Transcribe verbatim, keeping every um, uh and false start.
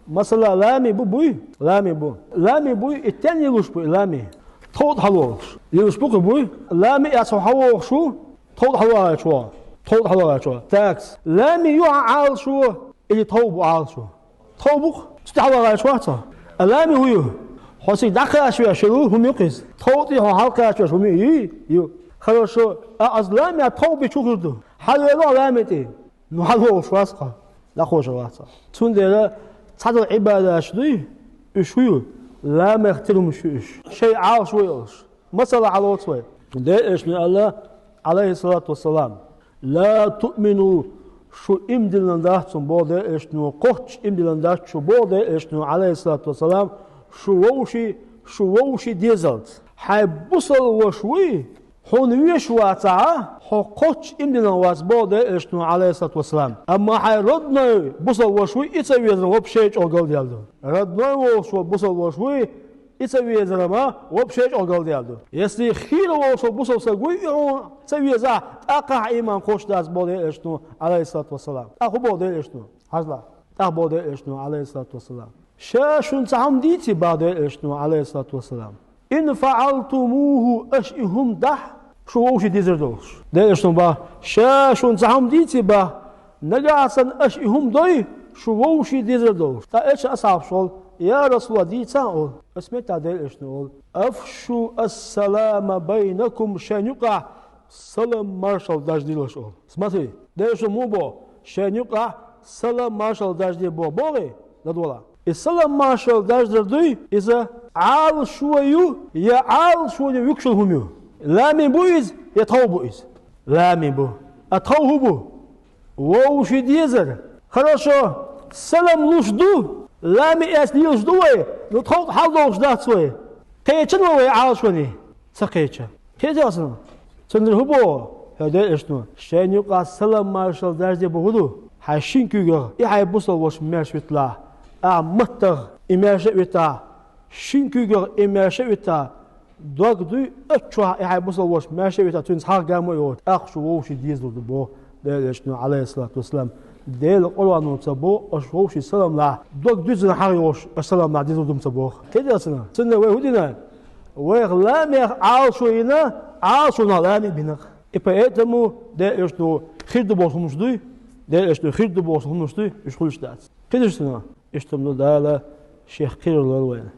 Масала, лами бу буй, лами бу. Лами буй, и тен йилуш буй, лами. Товда хьалволуш. Йилуш бу кху буй, лами яц хьалволуш ву, товда хьалвагӀачо. Товда хьалвагӀачо. Такс. Лами ю хьан Ӏалашо, или тов бу Ӏалашо? Тов бу-кх, цу тӀехьа вагӀаш вац хьо. Лами хӀу ю? Хьо цига дӀакхача веш хилла хӀума ю-кх иза. Тов тӀе хьо хьалкхача веш хӀума ю? Ю. Хорошо. А аз лами а тов бечу хир ду. Хьалвело лами тӀе. Ну, хьалволуш вац хьо. ДӀакхоша вац хьо. Цундела цхьадолу Ӏибадаташ дуй, уьш хӀу ю? Ламех тера хӀумаш ю уьш. Шайн Ӏалашо йолуш. Масала хьалоцу вай. Делан Элчано аьлла, Ӏалайхиссалату вассалам: «Ла туъмину», шу иман диллина дац хьуна, боху Делан Элчано, кхоччуш иман диллина дац шу, боху Делан Элчано, Ӏалайхиссалату вассалам, шу вовший, шу вовший дезалц. Хьайн бусалба ваша вуй, хьуна везаш вацахь, хьо кхоччуш иман диллина вац, боху Делан Элчано, Ӏалайхиссалату вассалам. Амма хьайн родной бусалба ваша вуй, и ца везарна вообще чӀогӀа галдаьлла ду. Родной волуш волу бусалба ваша вуй, и ца везарна вообще чӀогӀа галдаьлла ду. Если хийра волуш волу бусалба стаг вуй, и хьуна ца везахь, тӀаккха хьан иман кхоччуш дац, боху Делан Элчано, Ӏалайхиссалату вассалам. ТӀаккха хӀу боху Делан Элчано? Хьажал. ТӀаккха боху Делан Элчано, Ӏалайхиссалату вассалам: «Ша шуна цхьа хӀума дийций?» — боху Делан Элчано, Ӏалайхиссалату вассалам. «Ин фаъалтумуху», аша и хӀума дахь, шу вовший дезар долуш. Делан Элчано боху: «Ша шуна цхьа хӀума дийций?» — боху. Нагахь санна аша и хӀума дой, шу вовший дезар долуш. ТӀаккха элча асхьабаш олу: «Я Расулаллах, дийцахьа», — олу. Аса меттахь Делан Элчано олу: «Афшу ас-салама байнакум», шайн юкъахь салам маршалла даржадилаш олу. Смотри, Делан Элчано муха боху, шайн юкъахь салам маршалла даржаде боху, бохий? ЛадогӀалахь. И салам маршалла даржадар дуй, иза Ӏалашо ю, я Ӏалашоне вуьгуш йолу хӀума ю. Лами бу иза, я тов бу иза? Лами бу. А тов хӀу бу? Вовший дезар. Хорошо, салам луш ду, лами эцна лелаш ду вай, ну тов хьалдолуш дац вай. Кхечан вай Ӏалашоне? Ца кхеча. Кхеча аса. Цундела хӀу боху хьо Делан Элчано? Шайн юкъахь салам маршалла даржаде боху хӀу ду? Хьайн шина куьйгах и хьайн бусалба ваша маьрша виталахь, ахьа маттах и маьрша а витахь, шина куьйгах и маьрша а витахь, дог дуй, аччохь и хьайн бусалба ваша маьрша а витахь, цуьнца хьагӀ-гӀум а йоцуш, тӀаккха шу вовший дезалур ду боху Делан Элчано, Ӏалайхиссалату вассалам. Делан Къуръано ца боху, аша вовший салам лахь, дог дуьззина хьагӀ йолуш, аша салам лахь дезалур ду ма ца боху. Кхеча аса. Цундела вай хӀу дина? Вайх ламех Ӏалашо йина, Ӏалашонах лами бина-кх. И поэтому Делан Элчано хир ду бохуш хӀуманаш дуй, Делан Элчано хир ду бохуш хӀуманаш дуй, уьш хуьлуш дац. Кхидерш цунах. Иштта ма ду, Дала Шех кхерар лойла вайна.